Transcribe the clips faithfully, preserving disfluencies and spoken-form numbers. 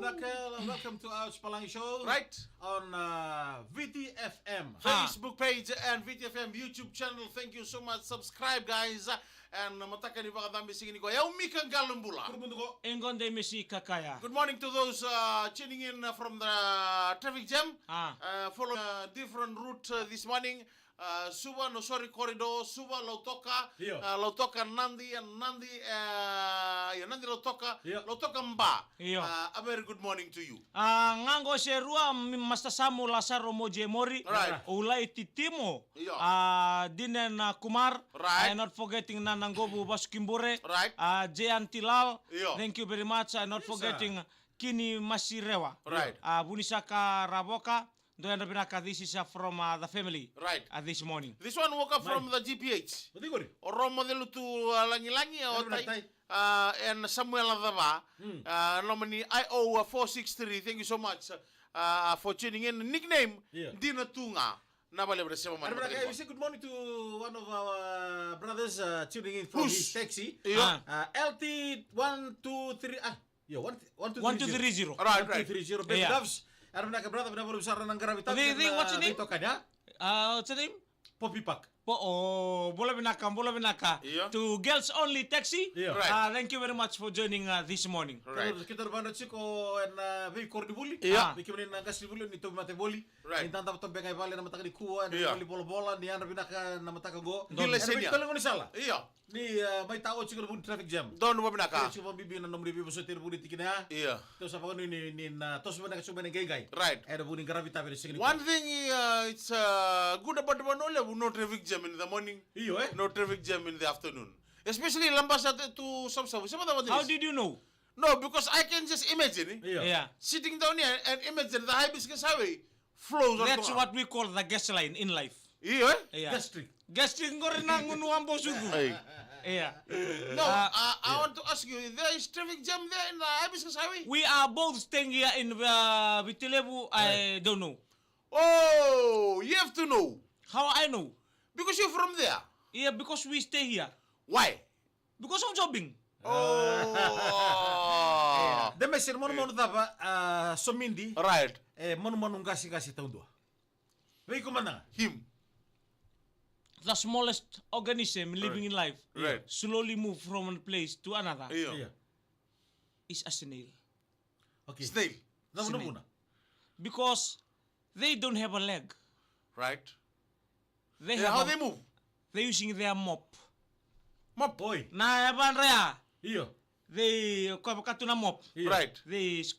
Raquel, welcome to our Spalangi show. Right. On uh, V T F M. Ha. Facebook page and V T F M YouTube channel. Thank you so much. Subscribe, guys. And mataka ni vakacabe siga nikua. E au Mika Qalobula. Kuru muduko. Engon de misi kakaya. Good morning to those uh, tuning in uh, from the traffic jam. Ah. Uh, follow a different route uh, this morning. Uh, Suva, no, sorry, corridor, Suva, Lautoka, Io. uh, Lautoka, Nadi, and Nadi, uh, yeah, Nadi, Lautoka, Io. Lautoka, Ba. Io. Uh, a very good morning to you. Uh, Ngango Serua, M- Master Samu, Lasaro, Moji, Mori, Right. Ulai Titimo, Io. uh, Dinen uh, Kumar, Right. and not forgetting Nana Gobu Vasukibure, Right. uh, Jean Tilal, Io. thank you very much, and not Yes, sir. forgetting Kini Masirewa, Right. uh, Vunisaka Ravoka, Dou yadra vinaka, this is uh, from uh, the family Right. uh, this morning. This one woke up Mai. from the G P H. Vati kori. O Romo Celutu uh, Lagilagi, o Yadra Tai, vinaka, Tai. uh, and Samuel Cava. Mm. Uh, nomani I O uh, four six three. Thank you so much uh, for tuning in. Nickname, Yeah. Dina Tunga. Na vale vale sema Yadra mani. vinaka, we say good morning to one of our brothers uh, tuning in from Who's? his taxi. Yeah. Ah. Uh, L T one two three. Ah, Io, one, one, two, One, two, three, zero. Right, right. One, two, three, zero. Baby Yeah. Doves. Yadra vinaka brother, vinaka vakalevu sara na qaravi They, they, what's your name? Toka, ya? Uh, what's your name? Poppy Park. Po, oh, bula vinaka, bula vinaka. Yeah. To girls only taxi. Yeah. Right. Uh, thank you very much for joining uh, this morning. Right. Keitou, keitou na vakayadrati tiko ena veikoronivuli. Yeah. Ah. Ni kemuni na qasenivuli, ni tauvimate voli. Right. Ni dadabe toka beka e vale na mataka nikua, ena Yeah. voli volavola, ni yadra vinaka na mataka qo. Dole. Ena Senior. veikau gaunisala. Yeah. Ni uh, mai tao tiko na vu ni traffic jam. Donu vavinaka. Tiko vakabibi na nomuni veivosoti ena vu ni tikina ya. Ia. Tou sa vakanuinui ni na toso vinaka tiko mai na qaiqai. Right. Ena vu ni qaravi tavi ena siga nikua. One thing, uh, it's uh, good about Vanua Levu, no traffic jam in the morning. Io, eh? No traffic jam in the afternoon. Especially Labasa to, to Savusavu. Sema tava How this. did you know? No, because I can just imagine, eh? Io. Yeah. Sitting down here and imagine the Hibiscus Highway flows on That's top. what we call the gas line in life. Io, eh? Yeah. Gastric. Gastric qori na gunu a bosuku. Hey. Yeah. No, Uh, I, I want to ask you, there is traffic jam there in the Hibiscus Highway? We are both staying here in uh, Viti Levu. I Right. don't know. Oh, you have to know. How I know? Because you're from there. Yeah, because we stay here. Why? Because of jobbing. Oh. De mesi na manumanu cava, ah, Somidi. Right. E manumanu qaseqase taudua. Vei iko mada ga. Him. The smallest organism living Right. in life Right. slowly move from one place to another Io. Io. is a snail. Okay. Snail. Cava na Snail. vuna? Because they don't have a leg. Right. They Yeah, have how a, they move? They're using their mop. Mop. Oi. Na yavadra ya. Io. They, ko vakatu na mop. Io. Right. They s-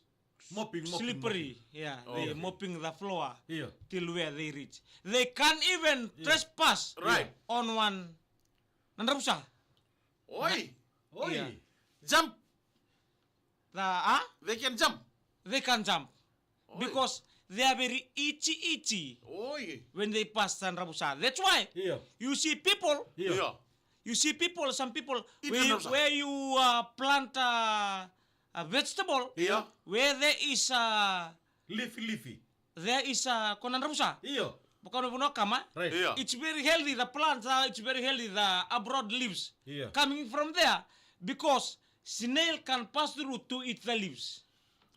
Mopping, mopping, slippery. mopping. Yeah, Oh, they okay. mopping the floor Io. till where they reach. They can't even Io. trespass Right. on one. Na dravusa. Oi. Oi. Yeah. Jump. The, ah? They can jump. They can jump. Oi. Because they are very itchy, itchy Oi. when they pass the dravusa. That's why Io. you see people, Io. Io. you see people, some people, Eat where, the dravusa. where you uh, plant uh, a vegetable, Io. where there is uh, Leafy, leafy. there is uh, ko na dravusa. Io. Vaka na vanua kama. Right. Io. It's very healthy, the plants, uh, it's very healthy, the abroad leaves. Io. Coming from there, because snail can pass through to eat the leaves.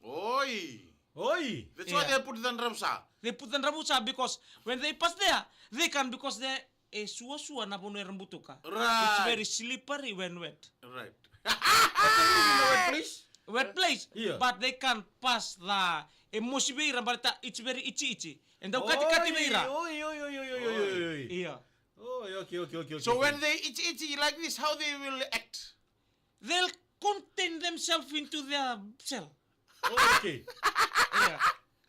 Oi. Oi. That's why Yeah. they put the dravusa. They put the dravusa because when they pass there, they can, because they e suasua na vanua era butuka. Right. It's very slippery when wet. Right. But they live in a wet place. Wet place, Yeah. but they can pass the e mosi vei ira, but it's very itchy, itchy. And they'll cut, cut vei ira. Oi, oi, oi, oi, oi, oi, oi, oi. Yeah. Oh, okay, okay, okay, okay. So okay. when they itchy, itchy like this, how they will act? They'll contain themselves into their cell. Oh, okay. Yeah.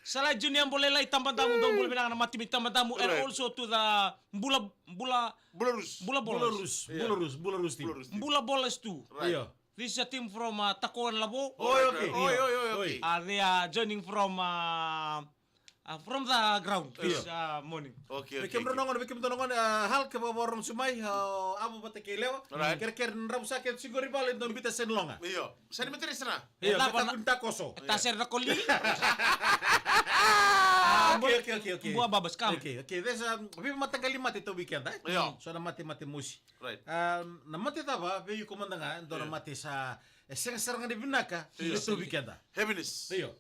Salai Junior, bula lailai, Tabadamu, dou bula vinaka na mati mai Tabadamu, and Right. also to the Bula, Bula, Bularus. Bula Bolas. Bularus, Yeah. Bularus, Bularus team. Bularus team. Bula Bolas too. Right. Yeah. This is a team from uh, Takoan Lavo. Oh, okay. Oi, oi, oi, oi. Uh, they are joining from uh, uh, from the ground this Io. uh, morning. Okay, Vei okay, kemudrau okay. na gone, vei kemudrau na gone, uh, Hal, ke vakarogo tu mai, uh, avo vata kei Lewa. Right. Kerekere na dravusa ke tiko i vale, dou biuta seni loga. Io. Seni matress na. Io, E, cava meta na- kun takoso. E tasere na koli. Ah, Okay, okay, okay, okay. Bua babas, come. Okay, okay. There's a, veimataqali mate tauvi keda, eh? Io. So na mate, mate mosi. Right. Um, na mate cava, vei iko mada ga, dua na Io. mate sa, e sega sara ga ni vinaka, Io. e tauvi keda. Heaviness. Io.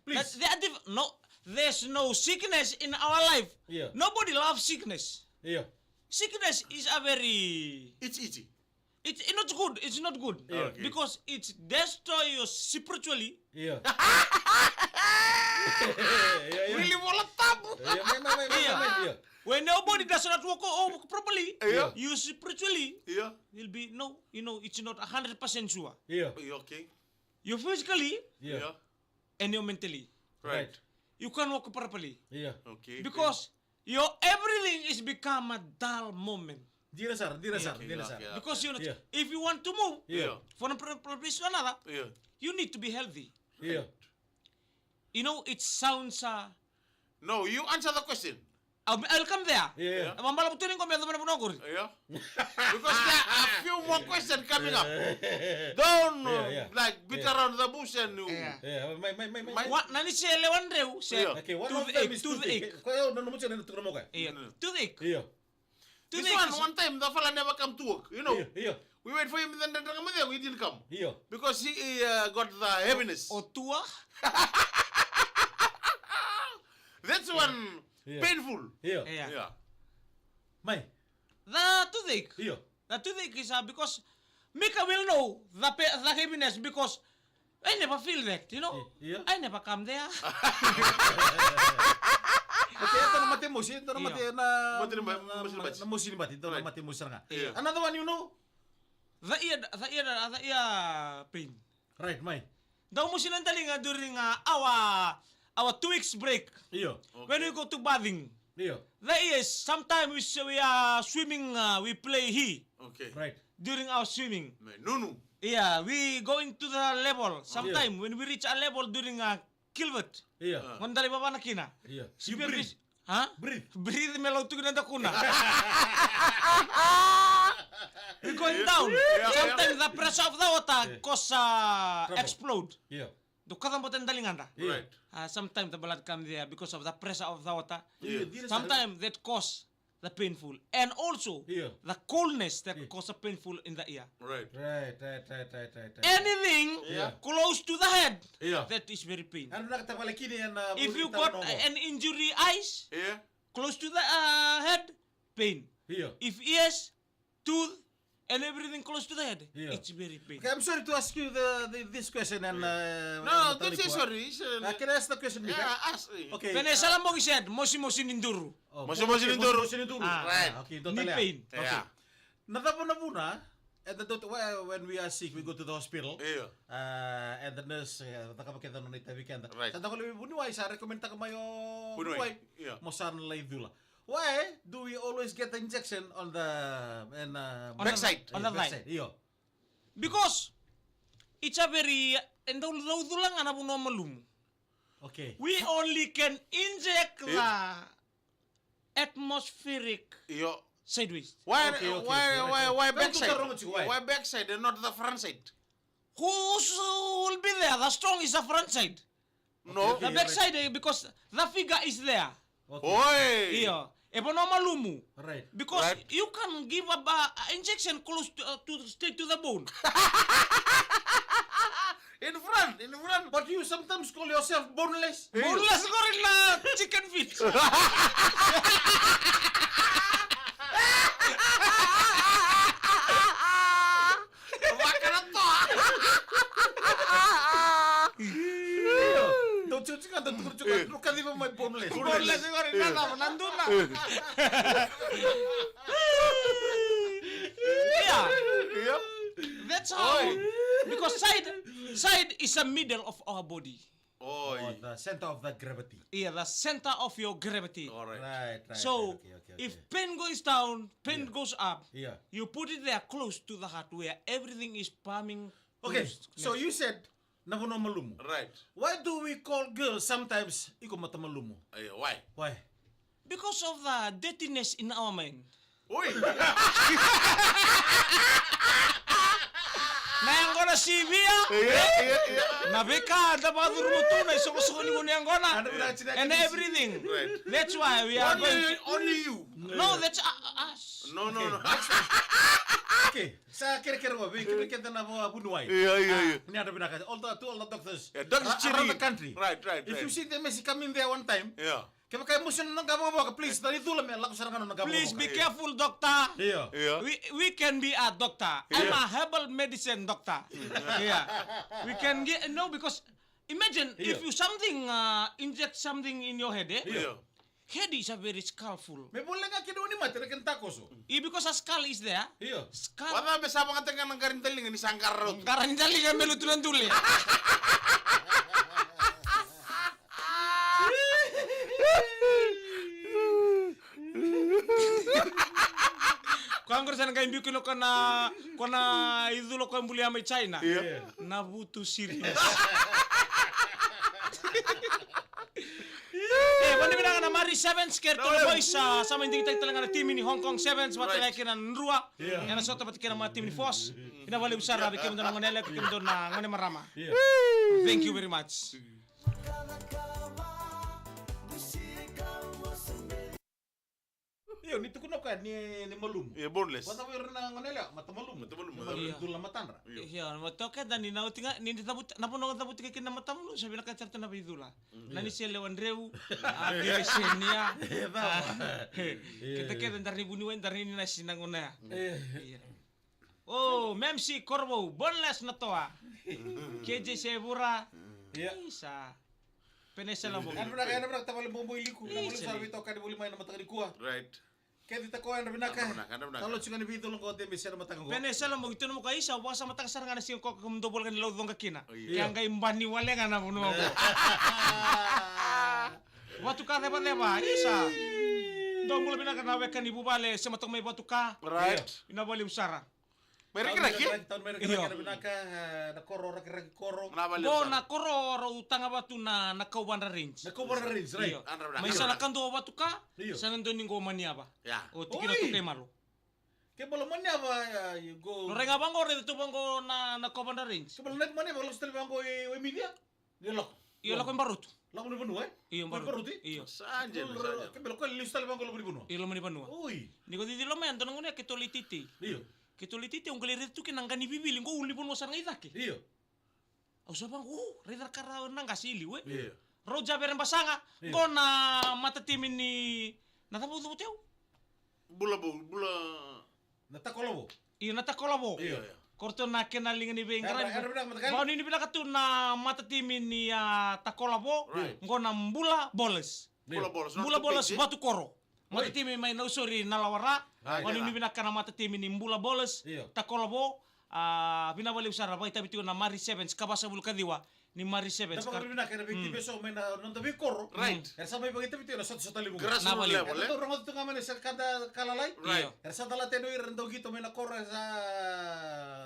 Please. That, there are diff- no, there's no sickness in our life. Yeah. Nobody loves sickness. Yeah. Sickness is a very It's easy. It's, it's not good. It's not good. Yeah. Okay. Because it destroy you spiritually. Yeah. Yeah, yeah, yeah. Wili vola tabu. Yeah, yeah, yeah, yeah, yeah, yeah. When your body does not work, work properly, yeah, you spiritually, yeah, will be no, you know, it's not a hundred percent sure. Yeah. Yeah, okay. You physically, yeah, yeah, and you mentally. Right. Right. You can't work properly. Yeah. Okay. Because your everything is become a dull moment. Dina sara, dina sara, okay, dina sara. Okay, okay. Because you know, yeah, if you want to move, yeah, from one pla- pla- place to another, yeah, you need to be healthy. Yeah. You know, it sounds. Uh, no, you answer the question. I'll, I'll come there. Yeah. Mambala butuni ko me dhamana buna kuri. Yeah. Because there are a few more questions coming up. Don't, yeah, yeah, like, beat, yeah, around the bush and you. Yeah. Yeah, my, my, my, my. Wa, nani se lewan reu se. Yeah. Okay, one of them is toothache. Toothache. Ko yo, no, no, mo se na tukuna mo kai. Yeah. Mm. Toothache. Yeah. This one, one time, the fella never come to work, you know. Yeah, yeah. We wait for him, then the he didn't come. Yeah. Because he, he, uh, got the heaviness. O tua. That's one, yeah, painful. Yeah. Yeah. Yeah. Mai. The toothache. Yeah. The toothache is, uh, because Mika will know the, pe- the heaviness because I never feel that, you know. Yeah. I never come there. Okay, ito na mate mosi, ito na mate na, mate na, na mosi ni mate, ito na mate mosi nga. Yeah. Another one, you know. The ear, the ear, the ear pain. Right, mai. Dau mosi na daliga during, uh, our, our two weeks break. Io. Okay. When we go to bathing. Io. There is sometimes we, we are swimming, uh, we play hi. Okay. Right. During our swimming. Mai nunu. Yeah, we going to the level. Sometime when we reach a level during a culvert. Io. Ah. Gona dali vavana kina. Io. You breathe. Huh? Breathe. Breathe me lau tu kina dakuna. We going down. Yeah, yeah. Sometimes the pressure of the water cause, uh, trouble. Explode. Yeah. Do kaca bota na daligada. Right. Uh, sometimes the blood come there because of the pressure of the water. Yeah. Sometimes that cause the painful. And also the coldness that cause the painful in the ear. Right. Right, right, right, right, right, right. Anything close to the head, that is very pain. If you got an injury eyes, close to the, uh, head, pain. If ears, tooth, and everything close to the head, it's very pain. Okay, I'm sorry to ask you the, the, this question and, uh, no, don't say sorry. Uh, can I ask the question, Mika? Yeah, ask. Okay. Pene sala mogi said, mosi mosi ni duru. Oh, mosi mosi ni duru. Mosi ni duru. Ah, right. Okay, ni pain. Okay. Na cava na vuna, and the doctor, when we are sick, we go to the hospital. Io. Uh, and the nurse, uh, cakava keda na nona itavi keda. Right. Sa cakava levu vuniwai, sa recommend taka mai o vuniwai. Io. Mo sa na lai cula. Why do we always get the injection on the, and, uh, on the backside? On the backside, io. Because it's a very, e dau cula ga na vanua malumu. Okay. We only can inject the atmospheric sideways. Why, why, why backside? Why backside and not the front side? Who will be there? The strong is the front side. No. The backside, eh, because the figure is there. Oi. Io. E vanua malumu. Right. Because you can give a, a injection close to, uh, to, straight to the bone. In front, in front. But you sometimes call yourself boneless. Boneless, iko na chicken feet. Vaka na toa. Io. Dou tiko tiko, dou tukuru tiko, dou kaciva mai boneless. Boneless, iko na cava, na duna. Yeah. Io. That's how. Oi. Because side, side is a middle of our body. Oi. Oh, the center of the gravity. Yeah, the center of your gravity. All right. Right, right. So, okay, okay, okay. If pain goes down, pain goes up, you put it there close to the heart where everything is pumping. Okay, so you said na vanua malumu. Right. Why do we call girls sometimes iko mata malumu? Eh, why? Why? Because of the dirtiness in our mind. Oi. Na yaqona sivia. Ia, ia, ia. Na veika da vakacuruma tu, na isoqosoqo ni vanua yaqona. Hundred percent. And everything. Right. That's why we are only, going to only you. No, that's, uh, us. No, no, no. Okay. Sa kerekere qo, vei keda, keda na vo vuniwai. Ia, ia, ia. Ah, ni yadra vinaka. All the, to all the doctors. Yeah, doctors, uh, around the country. Right, right, right. If you see the message coming there one time, yeah. Kevaka e musu na nomu vakavoka, please, na icula me lako sara ga na nomu vakavoka. Please be careful, doctor. Io. Io. We, we can be a doctor. I'm a herbal medicine doctor. Yeah. We can get, no, because imagine if you something, uh, inject something in your head, eh? Io. Head is a very skillful. Me vole ga kina oni mate na kena takoso. I, because a skull is there. Io. Skull. Vata me sa vakataka na qara ni daliga ni sa qara rauta. Qara ni daliga me lutu na dule. Ko qori sa na qai biu kina ko na, ko na icula ko bulia mai China. Io. Na vutu series. E, vani vinaka na Mari Sevens, kei iratou na boys, a, sa mai digitaki tale ga na timi ni Hong Kong Sevens, vata kei na Drua. Ena sota vata kei na timi ni Force. Vinaka vakalevu sara vei kemudou na gone yalewa, kei kemudou na gone marama. Thank you very much. Io, ni tukuna o koya ni, ni malumu. Io, boneless. Vata vei ira na gone yalewa, mata malumu. Mata malumu. Mata malumu. Io. Dula matadra. Io. Io, ma toka keda ni na oti ga, ni, ni cavuti, na vanua cavuti kina na mata malumu, sa vinakati ratou na veicula. Mm. Na ni se lewa dreu, a, vire senia. Io, cava. A, io. Keda keda dara ni vuniwai, dara ni nasi na gone ya. Io. Io. Oh, M M C Korovou, boneless na toa. K J Sevura. Io. Isa. Pene sela bogi. Ena vinaka, ena vinaka tavale bobo i liku. Na voli sara vei toka ni voli mai na mataka ni kua. Right. Keci tako ena vinaka. Ena vinaka, ena vinaka. Talo tiko ni vei tolo ko te me sera mataka ko. Pene sela bogi tonu mo ka isa, vakasamataka sara ga na siga ko ka mo dobol ga ni lau coqa kina. Oh, io. Ke a qai bani wale ga na vanua ko. Vatuka cevaceva, isa. Dou bula vinaka na weka ni vuvale, se mataka mai Vatuka. Right. Io. Ina vale usara. Mai Rakiraki? Tauni mai Rakiraki, tauni mai Rakiraki, io. Ena vinaka, e, na koro, Rakiraki koro. Qo na koro rau taga vatu na, na Kauvadra Range. Na Kauvadra Range, right. Io. Mai sa na kadua o Vatuka, io. Sa na dua ni qo Maniava. Ia. O tikina tu kei Malo. Kei Malo Maniava, ia, io, qo. No rai ga vaqo, raica tu vaqo na, na Kauvadra Range. Kei Malo Maniava, lako tale vaqo e, e Mithia. Io, lako. Io, lako e Barotu. Lako ni vanua, e? Io, Barotu. Barotu, e? Io. Sa dina, sa dina. Kei Malo, kei Malo, lesu tale vaqo lako ni vanua. Io, lako ni vanua. Oi. Ni ko cici loma ya, dua na gauna ya keitou lai teitei. Io. Keitou lai teitei, au qai lai raica tu kina na qa ni vivili, qo ulunivanua sara ga i cake. Io. Au sa vaqo, o, raica na ka ra na qase i liu, e? Io. Roja Verebasaga, io. Qo na matatimi ni, na cava u cavuti au? Bula bou, bula. Na Takolavo. Io, na Takolavo. Io, io. Ko ratou na kena liga ni veiqaravi. Era, era vinaka matakali. Vakanuinui vinaka tu na matatimi ni, a, Takolavo. Right. Qo na Bula Bolas. Bula Bolas, Bula Bolas, Vatukoro. Oi. Matatimi mai Nausori, Nalawara. Right. Vakanuinui vinaka na matatimi ni Bula Bolas, io. Takolavo, a, vinaka vakalevu sara, vakaitavi tiko na Mari Sevens, ka vasagavulu ka ciwa ni Mari Sevens. Da vakavinavinaka ena veitimi eso mai na noda veikoro. Right. Era sa mai vakaitavi tiko ena sotasota levu. Grassroots level, e? Era dau rogoca tu ga mai na sa ka da ka lalai. Right. Io. Era sa calata yani o ira na dau qito mai na koro, era sa,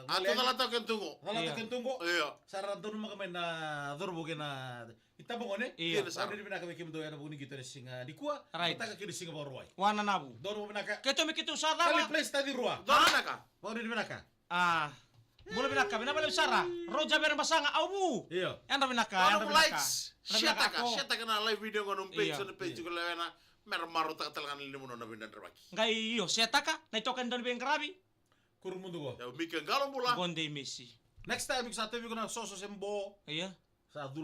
a, calata o kena tu qo. Calata o kena tu qo. Io. Sa ra donumaka mai na cauravou kei na itabagone. Io. Sa ra dina vinaka vei kemudou ena vuku ni qito ena siga nikua. Right. Mataka kei na siga Vakarauwai. Wananavu. Donu vinaka. Keitou me keitou sa cava. Kali place taci rua. Donu vinaka. Vakarau vinaka. A, bula vinaka, vinaka vakalevu sara. Roja Verebasaga, au vu. Io. Yadra vinaka, yadra vinaka. Likes. Yadra vinaka, sharetaka, ko sharetaka na live video qo nomu page, io, na page, io. Ko lewena, me ra marautaka tale ga na lilimu na veidradraki. Qai, io, sharetaka, na itokani dau ni veiqaravi. Kuru mudu qo. Io, Mika Qalo bula. Gode Mesi. Next time, iko sa tauvi iko na soso se bo. Io. Sa cula.